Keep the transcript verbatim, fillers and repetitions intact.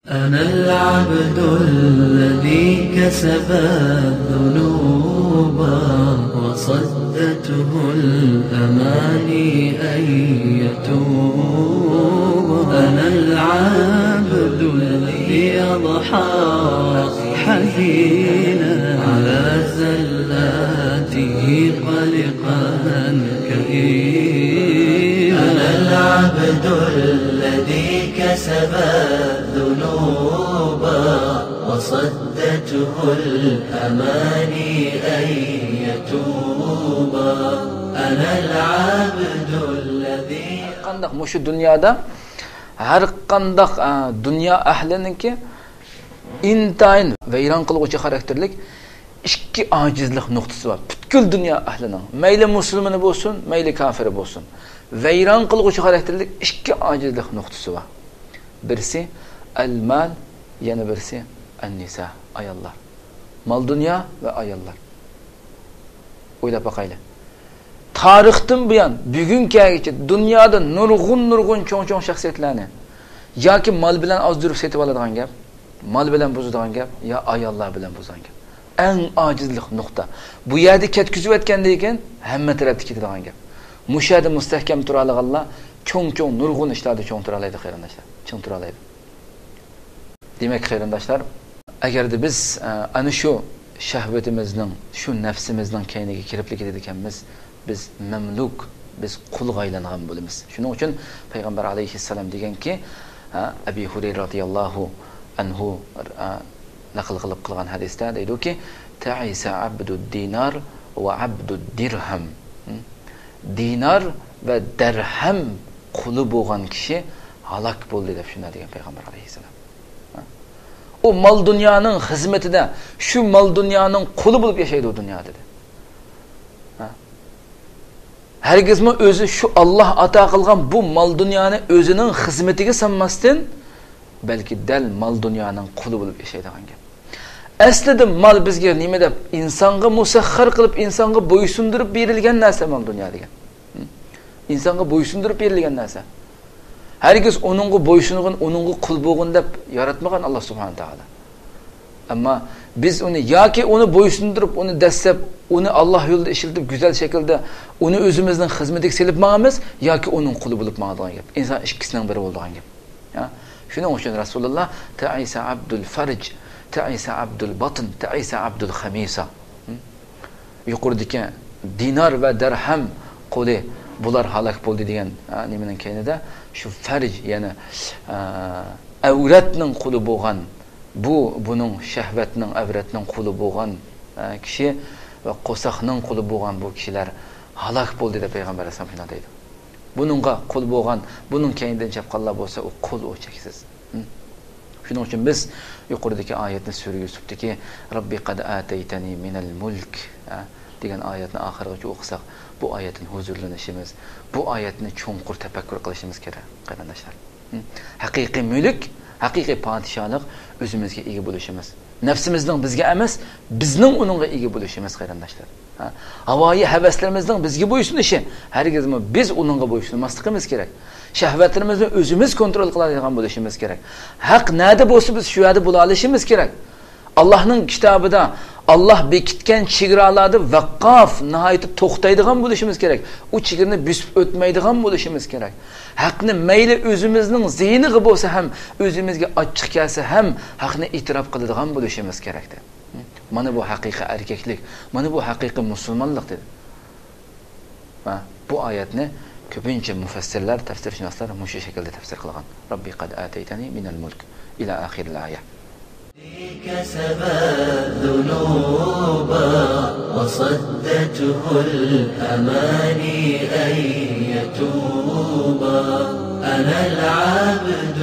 أنا العبد الذي كسب الذنوب وصدته الأماني أن يتوب. أنا العبد الذي أضحى حزينا على زلاته قلقا كئيبا. أنا العبد الذي كسب الذنوب وصدته الأماني أن يتوب. أنا العبد الذي قانداق مۇشۇ دۇنيادا ھەر قانداق، ئە، دۇنيا ئەھلىنىڭكى ئىنتايىن ۋەيران قىلغۇچى خاراكتېرلىك ئىككى ئاجىزلىق نۇقتىسى بار. پۈتكۈل دۇنيا ئەھلىنىڭ، مەيلى مۇسۇلمىنى بولسۇن، مەيلى كاپىرى بولسۇن، ۋەيران قىلغۇچى خاراكتېرلىك ئىككى ئاجىزلىق نۇقتىسى بار. بىرسى ئەل مال، يەنە بىرسى ئەن نىسا، ئاياللار. مال دۇنيا ۋە ئاياللار. ئويلاپ باقايلى. تارىختىن بۇيان بۈگۈنگىچە دۇنيادا نۇرغۇن نۇرغۇن چوڭ چوڭ شەخسىيەتلەرنى ياكى مال بىلەن ئازدۇرۇپ سېتىپ ئالىدىغان گەپ، مال بىلەن بۇزىدىغان گەپ، يا ئاياللار بىلەن بۇزىدىغان گەپ. ئەڭ ئاجىزلىق نۇقتا. بۇ يەردە كەتكۈزۈۋەتكەندىن كېيىن ھەممە تەرەپتە كېتىدىغان گەپ. مۇشۇ يەردە مۇستەھكەم تۇرالايدىغانلار چوڭ چوڭ نۇرغۇن ئىشلاردا چوڭ تۇرالايدۇ، قېرىنداشلار. چىڭ تۇرالايدۇ. دېمەك، قېرىنداشلار، ئەگەردە بىز، ئە، ئەنە شۇ شەھۋىتىمىزنىڭ، شۇ نەپسىمىزنىڭ كەينىگە كىرىپ كېتىدىكەنمىز، بىز مەملۇك، بىز قۇلغا ئايلانغان بولىمىز. شۇنىڭ ئۈچۈن پەيغەمبەر ئەلەيھىسسالام دېگەنكى، ئە، ئەبى ھۇرەيرە رازىياللاھۇ ئەنھۇ، ئە، نەقىل قىلىپ قىلغان ھەدىستە دەيدۇكى، تەئىسە ئەبدۇد دىنار ۋە ئەبدۇد دىرھەم. دىنار ۋە دەرھەم قۇلى بولغان كىشى ھالاك بولدى دەپ شۇنداق دېگەن پەيغەمبەر ئەلەيھىسسالام. ئۇ مال دۇنيانىڭ خىزمىتىدە، شۇ مال دۇنيانىڭ قۇلى بولۇپ ياشايدۇ ئۇ دۇنيادا، دېدى. ھەرگىزمۇ ئۆزى شۇ ئاللاھ ئاتا قىلغان بۇ مال دۇنيانى ئۆزىنىڭ خىزمىتىگە سانماستىن، بەلكى دەل مال دۇنيانىڭ قۇلى بولۇپ ياشايدىغان گەپ. ئەسلىدە مال بىزگە نېمە دەپ، ئىنسانغا مۇسەخخەر قىلىپ، ئىنسانغا بويسۇندۇرۇپ بېرىلگەن نەرسە مال دۇنيا دېگەن. ئىنسانغا بويسۇندۇرۇپ بېرىلگەن نەرسە. ھەرگىز ئۇنىڭغا بويسۇنغىن، ئۇنىڭغا قۇل بولغىن دەپ ياراتمىغان ئاللاھ سۇبھانەھۇ ۋە تائالا. ئەمما بىز ئۇنى ياكى ئۇنى بويسۇندۇرۇپ، ئۇنى دەسسەپ، ئۇنى ئاللاھ يولىدا ئىشلىتىپ، گۈزەل شەكىلدە ئۇنى ئۆزىمىزنىڭ خىزمىتىگە سېلىپ ماڭىمىز، ياكى ئۇنىڭ قۇلى بولۇپ ماڭىدىغان گەپ. ئىنسان ئىككىسىنىڭ بىرى بولىدىغان گەپ. ھە؟ شۇنىڭ ئۈچۈن رەسۇلۇللاھ، تەئىسە ئەبدۇل فەرج، تەئىسە ئەبدۇل باتن، تەئىسە ئەبدۇل خەمىسە. يۇقىرىدىكى دىنار ۋە دەرھەم قۇلى، بۇلار ھالاك بولدى دېگەن، ئە، نېمىنىڭ كەينىدە شۇ فەرج، يەنى، ئە، ئەۋرەتنىڭ قۇلى بولغان، بۇ، بۇنىڭ شەھۋەتنىڭ، ئەۋرەتنىڭ قۇلى بولغان، ئە، كىشى ۋە قورساقنىڭ قۇلى بولغان بۇ كىشىلەر ھالاك بولدى دەپ پەيغەمبەر ئەلەيھىسسالام شۇنداق دەيدۇ. بۇنىڭغا قۇل بولغان، بۇنىڭ كەينىدىن چاپقانلار بولسا، ئۇ قۇل، ئۇ چەكسىز. ھە؟ شۇنىڭ ئۈچۈن بىز يۇقىرىدىكى ئايەتنى، سۈرە يۈسۈپتىكى، رەببى قەد ئاتەيتەنى مىنەل مۇلك، ھە، دېگەن ئايەتنى ئاخىرىغىچە ئوقۇساق، بۇ ئايەتتىن ھۇزۇرلىنىشىمىز، بۇ ئايەتنى چوڭقۇر تەپەككۇر قىلىشىمىز كېرەك، قېرىنداشلار. ھە؟ ھەقىقىي مۈلۈك، ھەقىقىي پادىشاھلىق ئۆزىمىزگە ئىگە بولۇشىمىز. نەپسىمىزنىڭ بىزگە ئەمەس، بىزنىڭ ئۇنىڭغا ئىگە بولۇشىمىز، قېرىنداشلار. ھە؟ ھاۋايى ھەۋەسلىرىمىزنىڭ بىزگە بويسۇنۇشى، ھەرگىزمۇ بىز ئۇنىڭغا بويسۇنماسلىقىمىز كېرەك. شەھۋەتلىرىمىزنى ئۆزىمىز كونترول قىلالايدىغان بولۇشىمىز كېرەك. ھەق نەدە بولسا، بىز شۇ يەردە بولالىشىمىز كېرەك. ئاللاھنىڭ كىتابىدا، ئاللاھ بېكىتكەن چېگرالاردا ۋەققاف، ناھايىتى توختايدىغان بولۇشىمىز كېرەك. ئۇ چېگرىنى بۆسۈپ ئۆتمەيدىغان بولۇشىمىز كېرەك. ھەقنى مەيلى ئۆزىمىزنىڭ زىيىنىغا بولسا ھەم، ئۆزىمىزگە ئاچچىق كەلسە ھەم، ھەقنى ئېتىراپ قىلىدىغان بولۇشىمىز كېرەك، دەپ. مانا بۇ ھەقىقىي ئەركەكلىك، مانا بۇ ھەقىقىي مۇسۇلمانلىق، دېدى. ۋە بۇ ئايەتنى كۆپىنچە مۇفەسسىرلەر، تەپسىرشۇناسلار مۇشۇ شەكىلدە تەپسىر قىلغان. رەببى قەد ئاتەيتەنى مىنەل مۇلك ئىلە ئاخىرىل ئايە. كسب الذنوب وصدته الأماني أن يتوب. أنا العبد